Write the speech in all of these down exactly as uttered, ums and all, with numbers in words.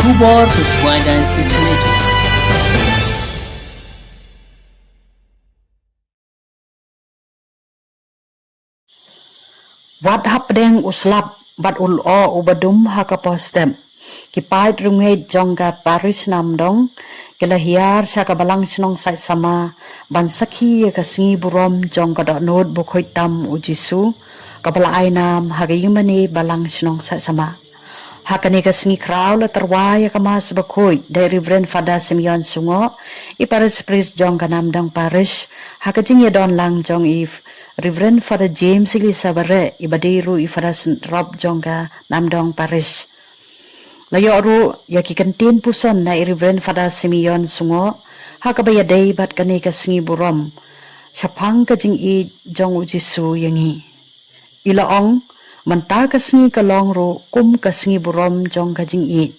Khubor Dubai Diocese Radio. Wat hapdeng u slap bad u lyoh uba dum ha ka por step, ki paid rymngeit jong ka parish Namdong ki la hiar sha ka balang shnong Saitsama ban sakhi ïa ka sngi burom jong ka dohnud bakhuid tam u Jisu, kaba la ai nam ha ka ïingmane balang shnong Saitsama. Ha kane ka sngi khraw la tyrwa ïa ka Mass bakhuid da i Reverend Father Simeon Sungoh, i Parish Priest jong ka Namdong Parish, ha ka jingïadon lang jong i Reverend Father James Elisa Bareh, iba dei ruh i Father Synrop jong ka Namdong Parish. La ïoh ruh ïa ki kyntien puson na i Reverend Father Simeon Sungoh ha kaba ïadei bad kane ka sngi burom shaphang ka jingïeit jong u Jisu ïa ngi. I la ong, mynta ka sngi ka long ruh kum ka sngi burom jong ka jingïeit.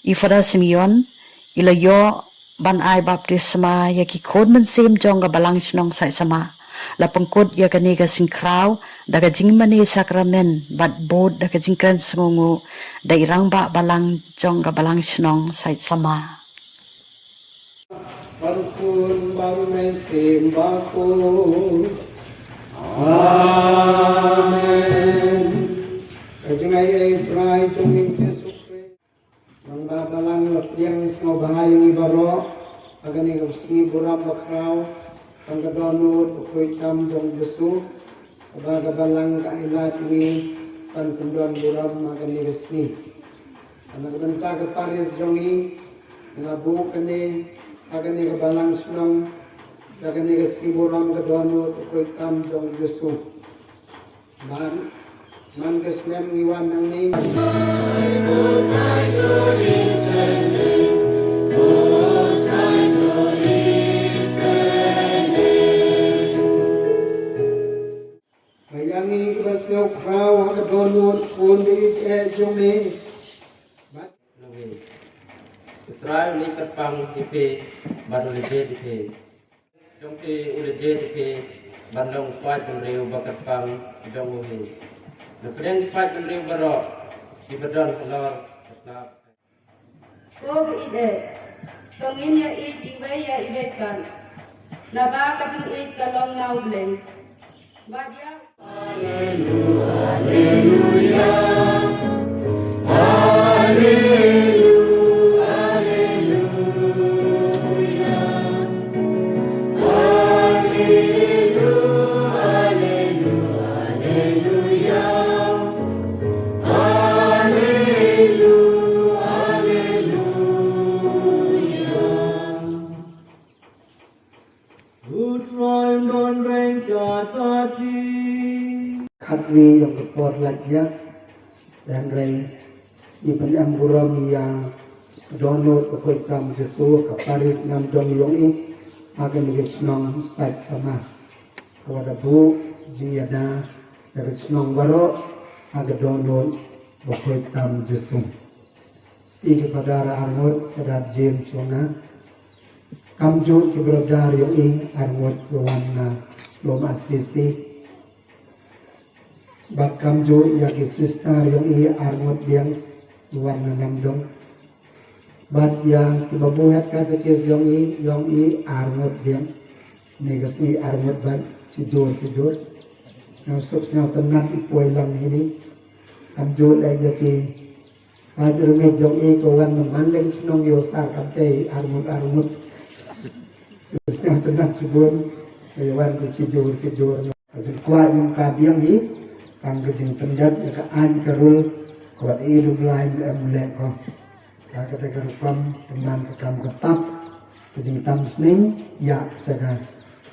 I Father Simeon i la ïoh ban ai baptisma ïa ki khun mynsiem jong ka balang shnong Saitsama. La pynkut ïa kane ka sngi khraw da ka jingmane sakramen bad bud da ka jingkren sngewnguh da i rangbah balang jong ka balang shnong Saitsama. Bad u Khun bad u Mynsiem Bakhuid. Amen. Ka jingaiei U Trai jong ngi Jisu Khrist, Rangbah Balang, la pdiang sngewbha ïa ngi baroh ha kane ka sngi burom bakhraw, tang ka dohnud bakhuid tam jong u Jisu, kaba ka balang ka ai lad ïa ngi ban pyndon burom ha kane ka sngi. Na ka bynta ka parish jong ngi, ngi la buh kane ha kane ka balang shnong ïa kane ka sngi burom ka dohnud bakhuid tam jong u Jisu. Bad man ka snem ngi wan nangne. Ba ïa ngi kiba sngew khraw ha ka dohnud, Khun, da i Kynrad jong me. Bad U Trai u leit kyrpang ïa phi bad u la jied ïa phi. Jong phi u la jied ïa phi ban long u paid bynriew ba kyrpang jong u hi. Na pdeng ki paid bynriew baroh kiba don halor ka tla. Ko ba ïeit eh, to ngin ïa ïeit iwei ïa iwei pat, naba ka jingïeit ka long na U Blei. Bad ïa U Trai un don ryngkat bad phi. Khatwi ïa ka por lait ïa, hynrei ngi pynem burom ïa ka dohnud bakhuid tam Jisu ha ka parish Namdong jong i ha kane ka shnong Saitsama, kaba da buh jingïada ïa ka shnong baroh ha ka dohnud bakhuid tam Jisu. Ïa ki Father arngut, Father James Wanga, kumjuh ki brother jong i arngut ba wan na lum Assisi. Bad kumjuh ïa ki sister jong i arngut biang ba wan na Namdong. Bad ïa kiba buh head catechist jong i, jong i arngut biang. Kane ka sngi arngut bad shijur shijur. Sngewsuk sngewtynnat i poi lang hini. Kumjuh leh ïa ki Bad rymit jong i ka wan na man lem shnong ïa u sar kamtei arngut arngut. Sngewtynnat shibun, ka wan ki shijur shijur. Ka jingkwah jong ka biang hi, tang ka jingpynjot ïa ka aiñ ka rul, ka wat i lum lai em leh ko. Ka kata ka rukom, pynban ka kam ka pap, ka jingtam sning, ïa ka ka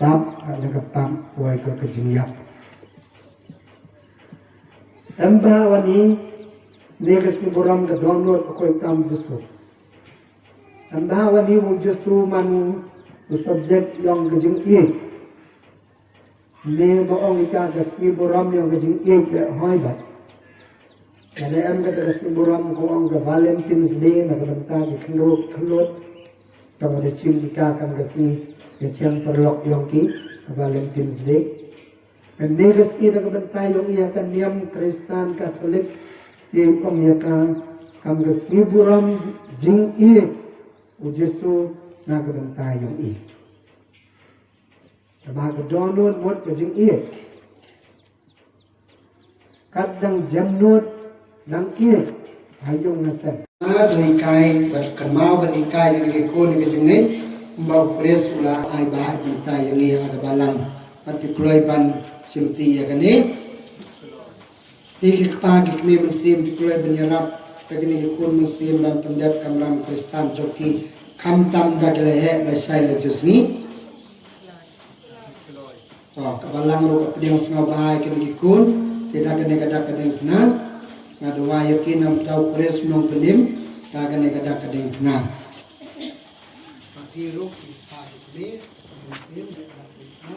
pap, ka ka pap, wai ko ka jingïap. Em ba wan i, ne ka sngi burom ka dohnud ka koit kam Jisu. Em ba wan i u Jisu man u subject yong ka jingïeit. Ne ba ong ïa ka sngi burom yong ka jingïeit leh hoi ba. Ka ne em kata ka sngi burom ko ong ka Valentine's Day na ka bynta ki khynrut khynrut. Tang da chim ïa ka kam ka sngi ka chiang paralok yong ki ka Valentine's Day. Kane ka sngi na ka bynta yong i ha ka niam Khristan Katholik, i ong ïa ka Kam ka sngi burom jingïeit u Jisu na ka bynta ïong i. Kaba ka dohnud mut ka jingïeit. Kat dang jemnud dang ïeit ha ïong na sem. Nga dang hikai bad kynmaw bad hikai na ki khun na ka jingngeit. Kumba u Khrist u la ai ba ai bynta ïa ngi ha ka balang. Bad ki kloi ban shimti ïa kane. Ki kpa ki kmie mynsiem ki kloi ban ïarap ka jingim ki khun mynsiem ban pyndep kamram Khristan jong ki khamtam da ki la heh la shai la jusngi. To ka balang ruh ka pdiang sngewbha ïa kine ki khun ki da kane ka dak ka deng tnga. Nga duwai ïa ki namar u Khrist nongpynim da kane ka dak ka deng tnga. Ba ki ruh ki kpa ki kmie mynsiem da ka dak ka deng tnga.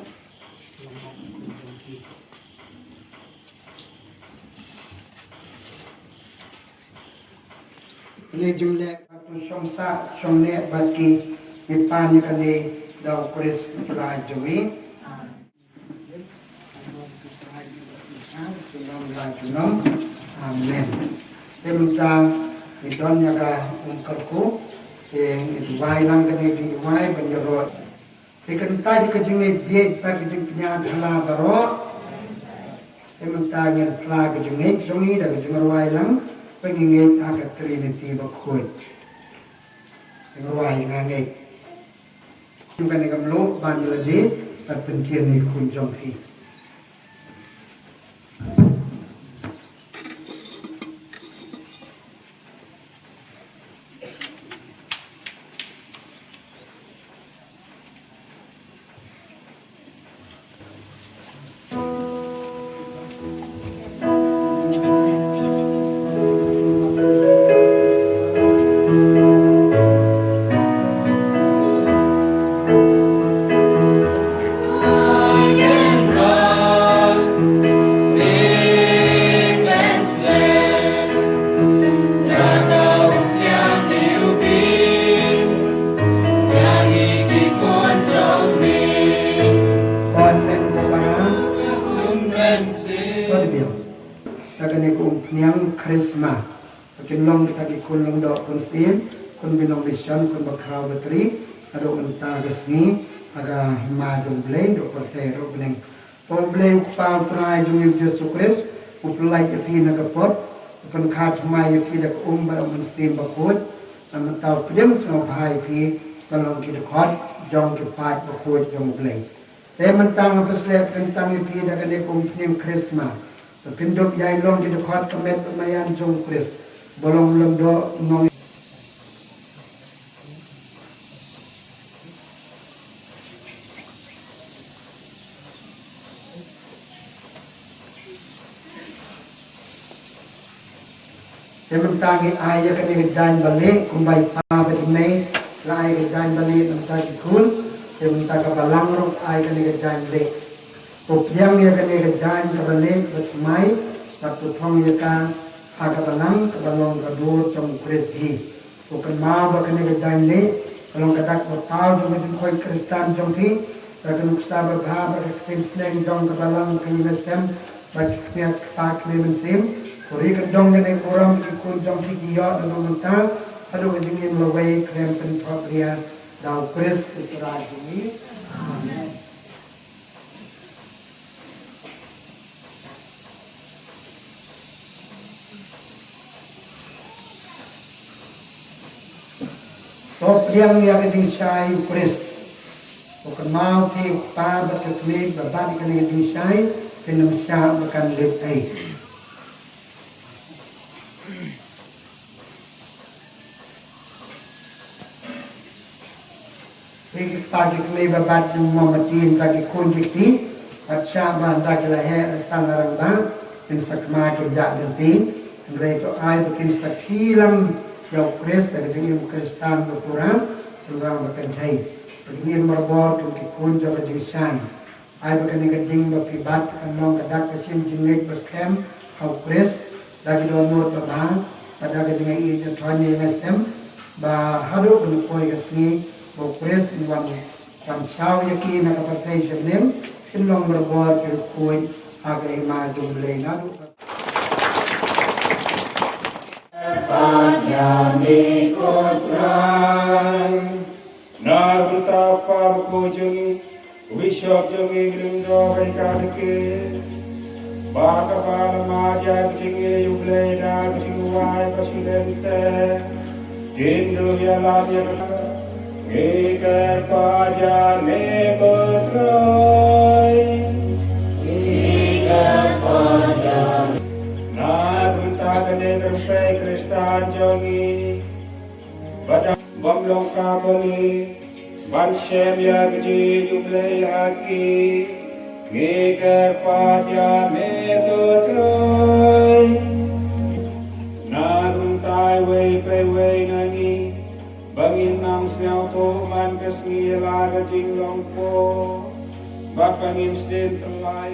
Kane jingleh ba pynshong sah shong neh bad ki, ngi pan ïa kane da u Khrist u Trai jong ngi. Amen. Te mynta ngi don ïa ka um kyrkhu, te ngi duwai lang kane, ngi duwai ban ïaroh. Te kynta ka jingngeit bieit bad ka jingpynïaid hala baroh. Te mynta ngin phla ka jingngeit jong ngi da ka jingrwai lang ba ngi ngeit ha ka Trinity bakhuid. Jingrwai nga ngeit. Kum kane ka mluh ban ïa lade bad pynthied ïa ki khun jong phi. Khot men ko para. Khot biang. Ta kane ka umphniang Christmas. Ba kin long kita ki khun lyngdoh khun syiem, khun binong bishon, khun bakhraw batri, haduh mynta ka sngi, ha ka hima jong U Blei, haduh pyrthei, haduh bneng. Ba U Blei U Kpa U Trai jong ngi U Jisu Khrist, u pynlait ïa phi na ka pop, u pynkha thymmai ïa phi da ka um bad U Mynsiem Bakhuid, bad mynta u pdiang sngewbha ïa phi, ban long ki dkhot jong ki paid bakhuid jong U Blei. Te mynta nga pynsleh kyntang ïa phi da kane ka umphniang Christmas. Ba phin dup ïai long ki dkhot ka met bad maïan jong U Khrist. Ba long lyngdoh nong Te mynta ngi ai ïa kane ka jaiñ ba lieh, kumba i pa bad i mei la ai ka jaiñ ba lieh na bynta ki khun, te mynta ka balang ruh ai kane ka jaiñ lieh. To pdiang ïa kane ka jaiñ kaba lieh bad thymmai, bad to thong ïa ka ha ka balang kaba long ka dur jong U Khrist hi. To kynmaw ba kane ka jaiñ lieh ka long ka dak ba paw jong ka jingkhoit Khristan jong phi, da ka nuksa babha bad ka ktien sneng jong ka balang ka ïing ka sem bad ki kmie ki kpa ki kmie mynsiem. To ri kyndong kane ka burom ki khun jong phi ki ïoh naduh mynta haduh ka jingim lawei khlem pynphohbria da U Khrist U Trai jong ngi. Amen. To pdiang ïa ka jingshai U Khrist. To kynmaw phi u kpa bad ka kmie ba bat ïa kane ka jingshai, phin ym shah ba kan leit ei. Phi ki kpa ki kmie ba bat jingmong matin ba ki khun ki kti, bad shah ba hynda ki la heh la san la rangbah, kin sa kma kin jah lynti, hynrei to ai ba kin sakhi lang ïa U Khrist da ka jingim Khristan ba pura, shynrang ba kynthei. Ba kin im marabor kum ki khun jong ka jingshai. Ai ba kane ka ding ba phi bat kan long ka dak ka shim jingngeit ba skhem ha U Khrist, da ki dohnud babha, bad da ka jingïeit jingthoh ïing sem, ba haduh ban poi ka sngi ba U Khrist un wan, wan saw ïa ki na ka pyrthei sha bneng, kin long marabor ki riewkhuid ha ka hima jong U Blei naduh ka Ïa me ko Trai. Na ka bynta u Papa bakhuid jong ngi, u Bishop jong ngi, u Lyngdoh bad ïa ka dei ki, ba ka ba la mad ïa ka jingïeit U Blei da ka jingduwai ba shirlynter, kin duh ïa lade ïa ka. Ngi kyrpad ïa me ko Trai. Ngi kyrpad ïa me. Na ka bynta kane ka rynsan Khristan jong ngi, ba dang bym long Katholik, ban shem ïa ka jingïeit U Blei ha ki, ngi kyrpad ïa me ko Trai. Na ka bynta iwei pa iwei na ngi, ba ngin nang sngewthuh man ka sngi ïa la ka jinglong pop, bad ba ngin sdien tyllai.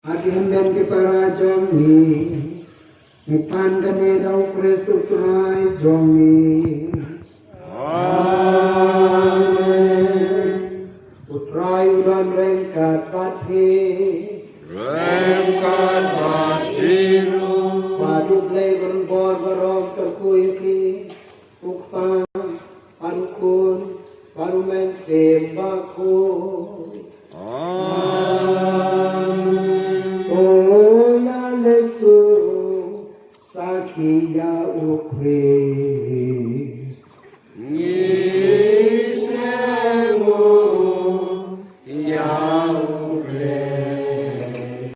Ha ki hynmen ki para jong ngi, ngi pan kane da U Khrist U Trai jong ngi. Amen. U Trai u don ryngkat bad phi. Ryngkat bad phi ruh. Bad U Blei uba don bor baroh un kyrkhu ïa phi, U Kpa, bad U Khun, bad U Mynsiem Bakhuid. Amen. To ïa leit suk sakhi ïa U Khrist.